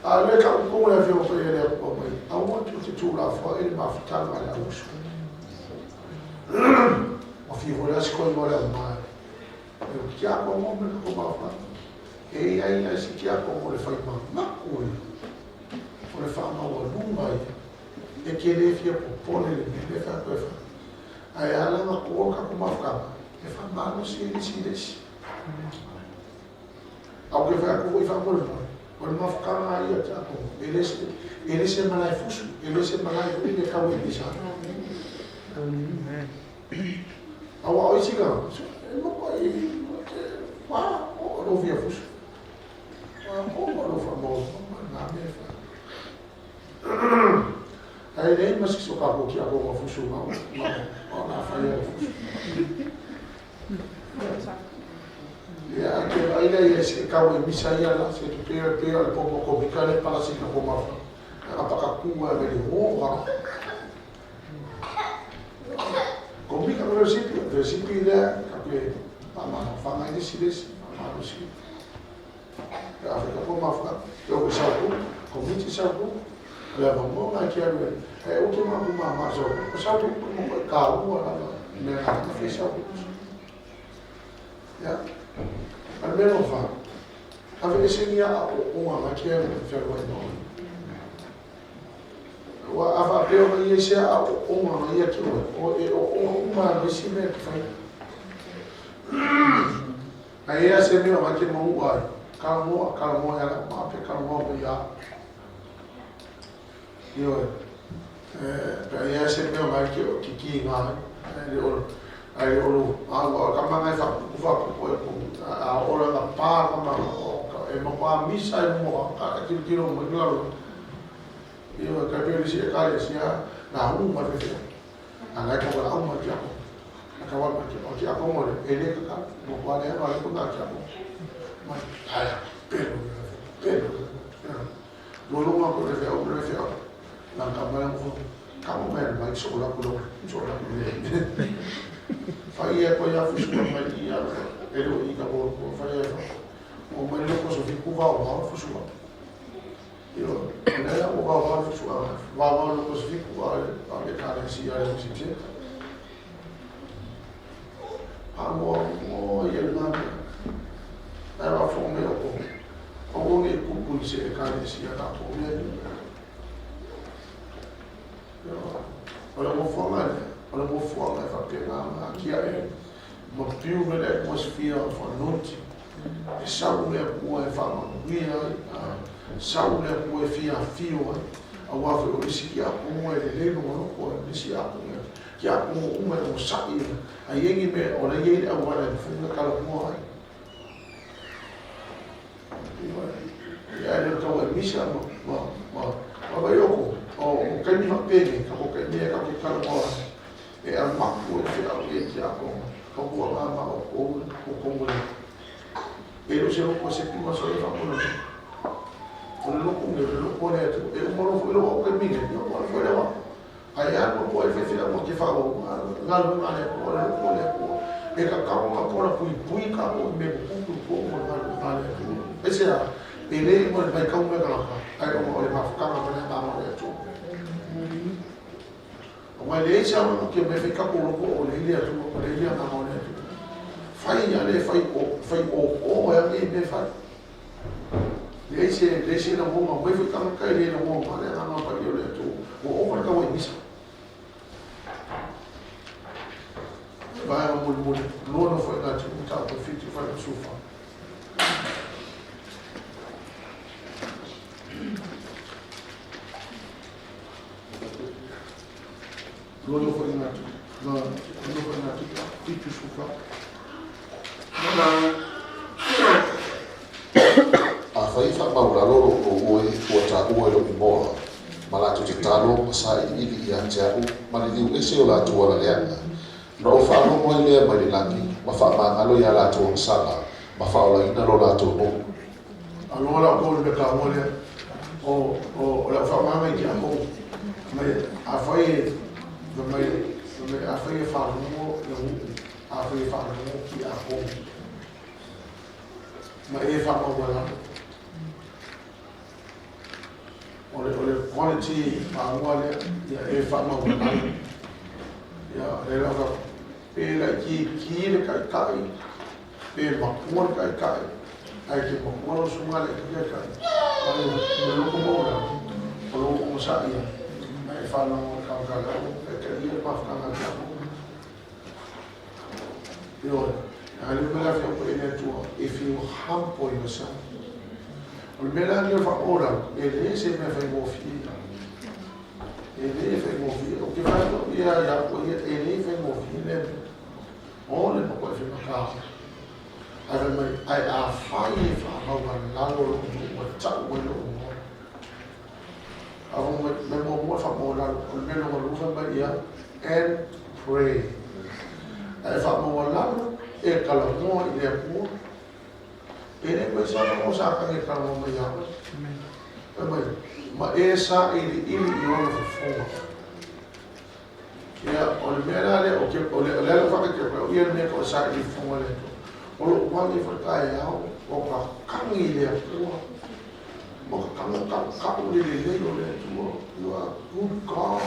A le ka ukongo le whio whai le akua mai. A wā tu te tū la wha e le mawhitanga le ausu. O whio le asiko i mo le au mai. E o kia ako mo me ko mawha. E ai ai si kia ako mo le whai maku e. O le wha maua lunga ia. E ke le fia popole le me le wha koe wha. Ai ala nga ko ka ko mawhakanga. E wha malosi e lisi lisi. Au ke wha ko i wha mo le mo. O le mawhakanga ia te ako. E lese malai fusu. E lese malai hui le kau e lisa. Amen. Au au isi ka. E mo i wā o lo fia fusu. Wā o lo wha mo ngā me wha. Ai le mas ki so ka ko ki ako ma fusu ma o la wha ia fusu. Ia ke ai le ia se kau e misa ia la se tu pera pera le popo ko mika le pala si ka ko ma wha. A paka kua me le ho ka. Ko mika ko recipe le ka ke ma whanga i lesi lesi, ma lesi. Ka awhi ka po ma wha, ko sa ku, ko miti sa ku, Le ava mo nga ki alu e o ke ma ku ma ma so ko sa ku ku mo ka u ala me na ka fi sa ku. Ya. A me lo fa. A ve se ni a o nga ki alu fe lo no. Wa ava pe o ia se a o nga ia ki o e o o ma me si me fa. Ai ia se me o ma ki mo u ai. Ka mo ya ma pe ka mo ya. Io pe ia se me o ma ki o ki nga le o ai o lo a o ka manga fa ku fa ku ko a o la pa ka ma o ka e mo pa misa e mo ka ki ki lo mo lo io ka pe si ka le si a na u ma fe a na ko la u ma ki ko ka wa ma ki o ki ko mo le e le ka mo pa le ma le ko na ki ko ma ai pero pero lo lo ma ko le fe o le fe na ka ma mo ka mo me ma so la ko lo so la ko fa ia ko ia fu su ma ia e lo i ka ko fa ia o ma lo ko so fi ku va o fu su io ne la o va va fu su va va lo ko so fi ku va a le ka le si a le si si a mo mo ia na na va fu me o o nge ku ku se ka le si a ka ko me o le mo fu ma o le mo fu ma fa pe na ki a e mo piu me le atmosfera fa noti e sa u le ku e fa ma ia sa u le ku e fia fio a wa fe o si ki a ku e le no ko e si a ku ki a ku u me o sa i a yengi me o le ye a wa le fu na ka mo ai ia le ka wa misa ma ma ma ba yo ko o ka ni fa pe ni ka ko ka ni ka ko ka mo e a ma ku e fe a e ki a ko ko ko ma ma o ko ko ko mo e lo se lo ko se pi ma so e fa ko lo o lo ko me lo ko le e mo lo fu lo ko mi ne yo ko fu le wa ai a ko ko e fe fe a mo ki fa o nga lo nga le ko le ko le ko e ka ka mo ko la pui pui ka ko me ko ko ko mo nga lo nga le ko e se a e le mo le ka mo ka ai o mo le ma ka ma le ma mo le tu o mai le sa mo ke me fe ka ko lo ko o le le tu o le le ma mo le tu fai ya le fai o o ya me me fai le se na mo ma me fe ka ka le na mo ma le na ma pa le tu o o ka wa misa vai mo mo lo no foi na tu ta ko fi tu fai sufa lo no foi na tu no no foi na tu fi tu sufa A fai fa maulalo lo o e ua ta ua lo imoa ma la tu te talo ma sa i ili ia te au ma le liu ese o la tua la leanga na o wha mo i lea mai le langi ma wha mangalo ia la tua sala ma wha ola ina lo la tua mo aloa la ko le ka mo le o o la wha manga i ki a mo mai a whai mai a whai e wha mo le u a whai e wha mo ki a ko ma e wha mo wala o le quality pa mua le ia e wha mo wala ia le la pe la ki ki le kai kai pe makua le kai kai ai ke makua lo sunga le kai kai ai le lo ko mo la o lo ko sa ia ai fa no ka ka la e ka ia pa fa ka ka yo ai le mela fe ko ene tu if you humble yourself o le mela le fa ora e le se me fa mo fi e le fa mo fi o ke fa ia ia ko ia e le fa mo fi le o le mo ko fi ma ka ai mai ai a fa i fa ma wa la lo lo mo ta o lo mo a mo me mo mo fa mo la o le lo lo fa ma ia and pray ai fa mo la e ka lo mo i le mo e le ko sa mo sa ka ke ka mo ma ia mai ma e sa i i i o lo fo ia o le mea le o ke o le le fa ke o ia me ko sa i fo le o lo wa le fa ka ia o ka kangi le ko Ma ka kanga kau le le le o le Atua. You are good God.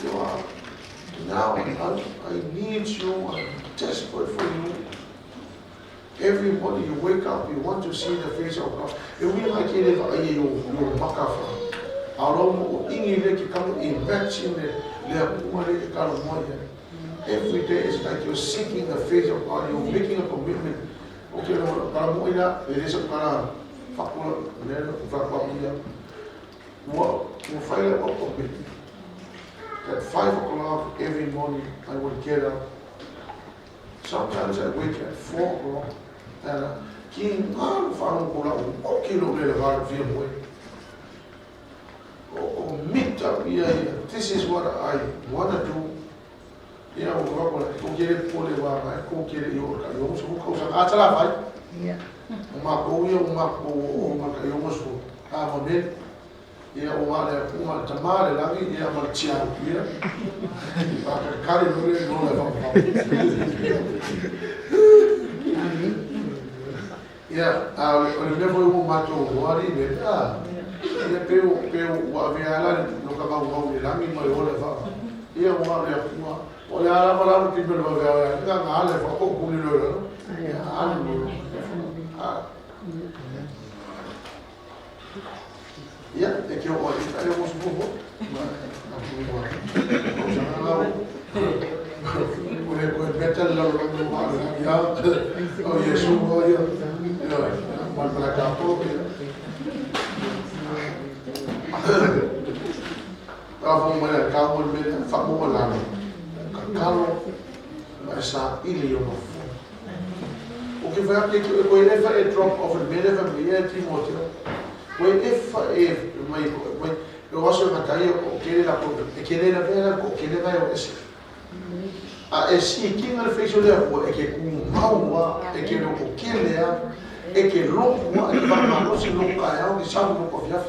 You are now I need you. I'm desperate for you. Every morning you wake up, you want to see the face of God. E ui ngai ke le wa ai yo yo maka fa. Alo mo o ingi le ke kamo imagine le le apunga le ke kalo mo ia. Every day is like you're seeking the face of God. You're making a commitment. Okay, no, kala mo ila, e le sa kala fakula, le fakua ia. Ua ua fai le commitment. At 5 o'clock every morning, I would get up. Sometimes I wake at 4 o'clock. And ki ngā whanau ko lau, o ki lo le wā fia moe. O mita ia ia, this is what I want to do. Ia o wā kona, ko kere pole wā ngai, ko kere i o ka i o musu, ko sa atala whai. Yeah. O mā kou ia, o mā kou o mā ka i o musu. A ma mele. Ia o ngā lea punga le tamā le langi, ia ma le tiau ia. A ka kare nure no le whakapau. Amen. Ia, a o le mea foi ua matou hoari me a. Ia peu peu ua ave ala le no ka mau mau le langi mai o le wha. Ia o ngā lea punga. O le ala ma lalo ki me le wawea ia. Nga ngā le whako kuni lo lo. Ia ale mo. A. Ia, e ke o i ka e mo su mo. Ma a ku mo. O sa nga lau. O le koe metal lau lau mo ma le ia. O Yesu mo ia. Ia, ma ma ka po. A fo mai la ka mo me fa mo la no. Ka kalo ma sa ili o mo. O ke fa ke ko e fa e drop off le mele fa me ia Timoteo. Ko e fa e mai mai o aso na kai o ke la ko e ke le la vera ko ke le vai o ese. A e si kinga le face o le ko e ke ku maua e ke lo ko ke le a e ke lo ku e fa ma lo si lo ka ya o ke sa mo ko fia.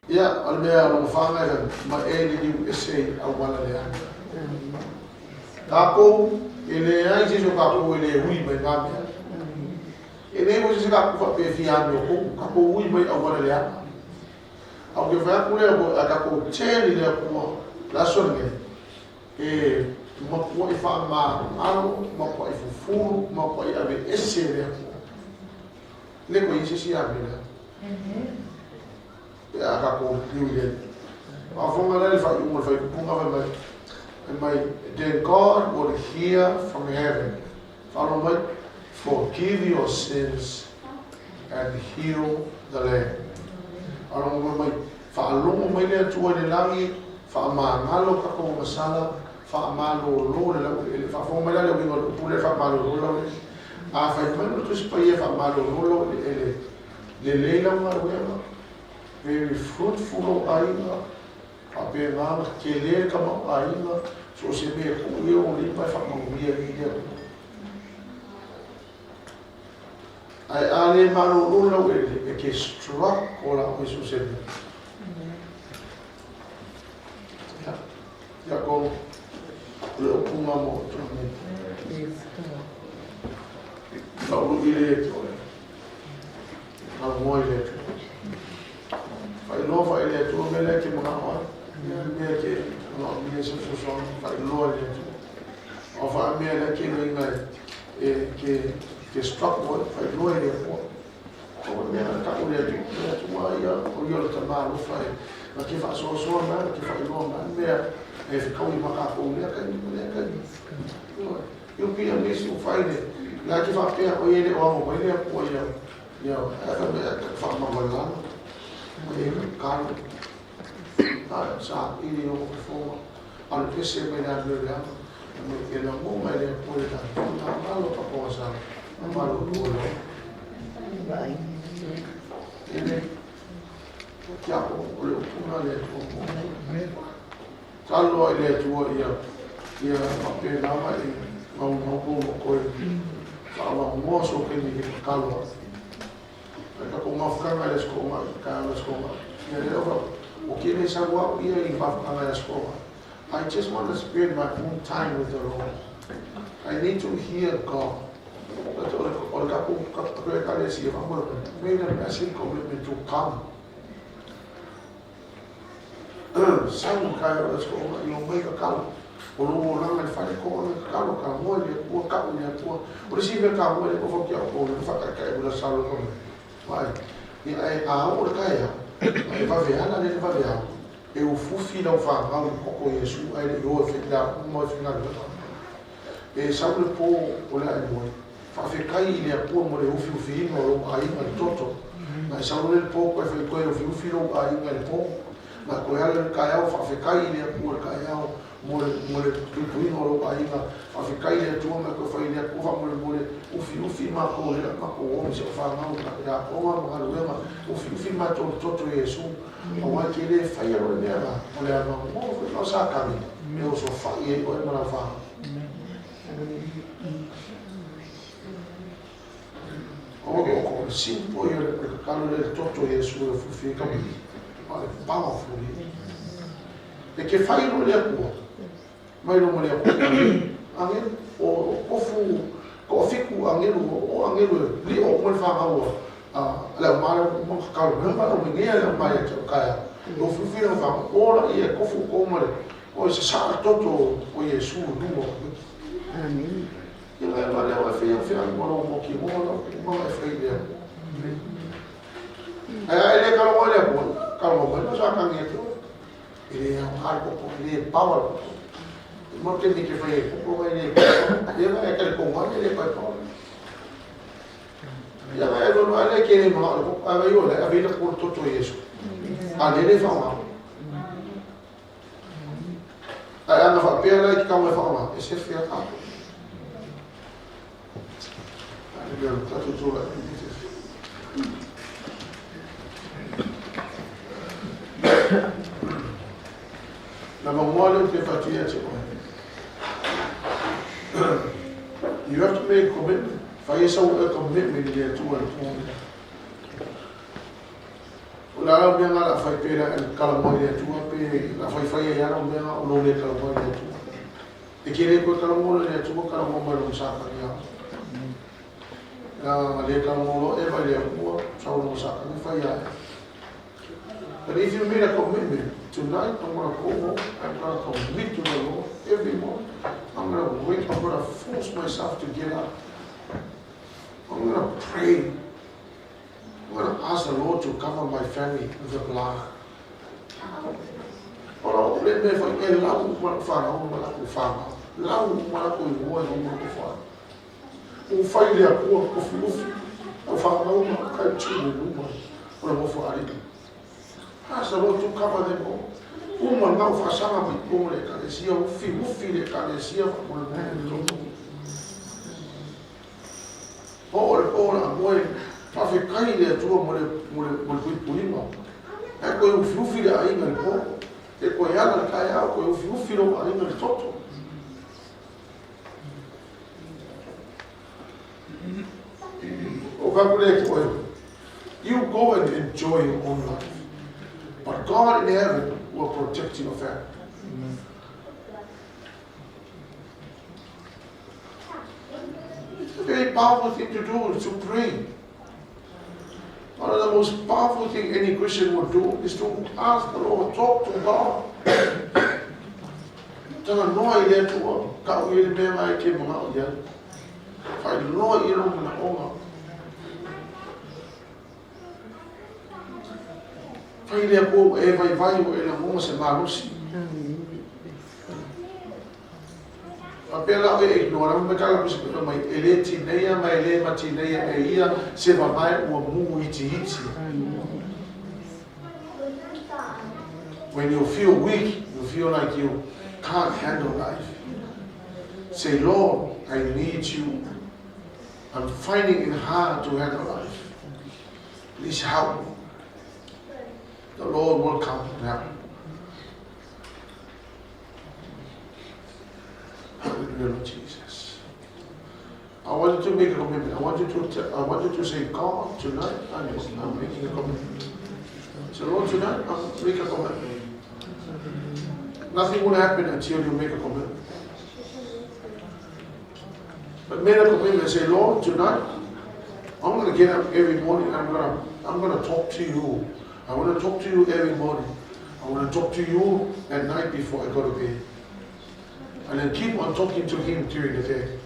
Ia o le mea o whanga e ma e le liu ese au wala le ana. Tākou, e le ai se so kākou e le hui mai ngā mea. E le mo se ka kufa pe fia ame o kou, kākou hui mai au wala le ana. Au ke whai aku lea ko a kākou teli lea kua, la songe, e mapua i wha ma alo, mapua i fufuru, mapua i ave ese lea kua. Le ko i se si ame lea. Pe a kākou liu le. A whonga le whai umu le whai kupunga whai mai. Mai, then God will hear from heaven. Follow mai, forgive your sins and heal the land. Alo mai, whaalongo mai le atua le langi, whaamangalo ka kou masala, whaamalolo le lau ele, whaafonga mai la le winga le upu le whaamalolo lau le. A whai mai no tusi pai e whaamalolo lau le ele, le leila ngā ruenga, very fruitful o aiga, a pe ngā ke le ka mau aiga, so se me ku ia o lipa e whakamanguia i le atua. Ai a le malolo lau ele, e ke struck o la o isu se mea. Ia, ia ko le upunga mo tō nei. Whaulu i le atua. Ngā i le atua. Whailoa whai le atua me le ke mga oa. Ia mea ke mga mea se fusoa whailoa le atua. O wha mea le ke no inga e ke struck mo whailoa i le atua. O mea ka o le atua. Le atua ia o ia le tama alofa e. Na ke whaasoasoa mai, na ke whailoa mai mea e whikau i maka kou lea kai lea kai. You'll be amazed to find it. La ke whapea o ia le o amo mai lea kua ia. Ia, e wha mea ka whaamawalana. E kalo. A sa ili o mo foma. A le pese mai la le lea. Me e la mo mai lea kua le ta. Ta malo pa koa sa. Malo kua lo. Vai. Ele kia o o le upunga le atua mo. Talo i le atua ia ia pape lava e mau mau ko mo koe. Whaama moa so ke ni ke kalo. Ka ko mafukanga le skonga ka le skonga. Ia le o o ke le sa wa ia i mafukanga le skonga. I just want to spend my own time with the Lord. I need to hear God. O le tatou ekalesia faamolemole, made a massive commitment to come. Sau kai o le soonga i o mai kakalo. O lo o langa le fale ko le kakalo ka moe le atua kau le atua. O le si mea ka moe le ofa kia o le whakaikai o la salo ko. Vai. Ia e a o le kai a. E vave ala le vave a. E ufufi lau whangau i koko Yesu ai le o e whila uma e whila le. E sau le pō o le ai moe. Whaawhekai i le apua mo le ufi ufi inga o lou aiga le toto. Na e sau le pō koe whai koe ufi ufi lou aiga le pō. Na koe ala le kaiao whaawhekai i le apua le kaiao mo le tuituinga o lou aiga. Whaawhekai i le atua mai koe whai le apua wha mo le ufi ufi ma ko le ma ko o se o whangau na onga ma galuega ufi ufi ma tō toto Yesu. O wai ke le whai alo le mea o le ama mo fo no sa kami. E o so whai e o e mana whangau. O ko simple ia le kakalo le toto Yesu le fufi ka mi. O le powerful. E ke whai ro le akua. Mai lo mo le akua. Angel o kofu ko fiku angelu o angelu li o mo le whangaua. Le o mara mo kakalo me mara o ngea le mai e te kaya. O fufi le whangau o la ia kofu ko mo le. O se sa toto o Yesu nu. Amen. Ia ngai ma leo e whia whia mo lo mo ki mo lo mo e whia lea. Ai ai le kalo le ko kalo mo no sa kangi tu. I le au har ko ko le power ko. Mo ke ni ke whia ko ko le. Ia ngai ka le ko ngai le pa pa. Ia ngai lo no ale ke le mo ko a vai o le a vi le ko toto Yesu. A le le fa ma. Ai ana fa pe la ki ka mo fa ma e se fia ka. You have to make a commitment. Whai a commitment i le atua le pō. O la au mea ngā la whai pera e kala moi le atua, pe la whai whai e ana mea o lo le kala moi le atua. E ke le koe kala moi le atua, kala moi mai lo saka ni au. La le kala moi lo e vai le atua, sau lo saka ni whai ai. But if you made a commitment, tonight I'm going to go home, I'm going to commit to the Lord every morning. I'm going to wake, I'm going to force myself to get up. I'm going to pray. I'm going to ask the Lord to cover my family with the blood. Ora, le me fai e lau whanau ma laku whanau. Lau ma laku i moe ma laku whanau. O whai le akua, ko whiufi, o whanau ma kai tū luma, o le mofo arina. Ask the Lord to cover them all. Uma ngau whasanga mai kō le ekalesia, ufi ufi le ekalesia wha mo le mo le. O le pō la moe, whawhekai le atua mo le puipuinga. E koe ufi ufi le ainga le pō. E koe ala le kai au, koe ufi ufi lo ainga le toto. O kakule koe, you go and enjoy your own life. But God in heaven will protect your family. Amen. It's a very powerful thing to do, is to pray. One of the most powerful things any Christian would do is to ask the Lord, talk to God. Tanga noa i le atua, kau i le mea ngai ke mga o ia. Whai noa i lo mana onga. Whai le atua e vai vai o e la ngonga se malusi. A pela e ignora me kala pisi pe mai e le tineia mai le matineia e ia se va mai ua mu iti iti. When you feel weak, you feel like you can't handle life. Say, Lord, I need you. I'm finding it hard to handle life. Please help me. The Lord will come and help. Hallelujah, Lord Jesus. I want you to make a commitment. I want you to say, God, tonight I'm making a commitment. So Lord, tonight I'm making a commitment. Nothing will happen until you make a commitment. But make a commitment and say, Lord, tonight I'm going to get up every morning. I'm going to, I'm going to talk to you. I want to talk to you every morning. I want to talk to you at night before I go to bed. And then keep on talking to him during the day.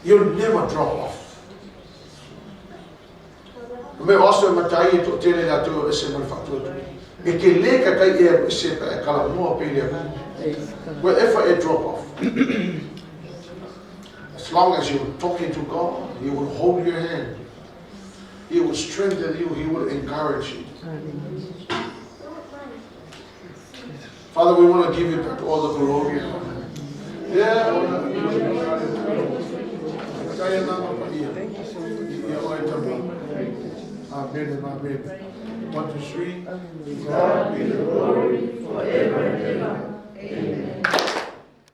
You'll never drop off. Me oso e matai e to tele la tu e se mal fatu tu. E ke le ka kai e se pa e kala moa pe le. Wherever it drop off. As long as you're talking to God, He will hold your hand. He will strengthen you. He will encourage you. Father, we want to give you back all the glory and honor. Yeah. Amen and amen. 1, 2, 3. God be the glory forever and ever. Amen.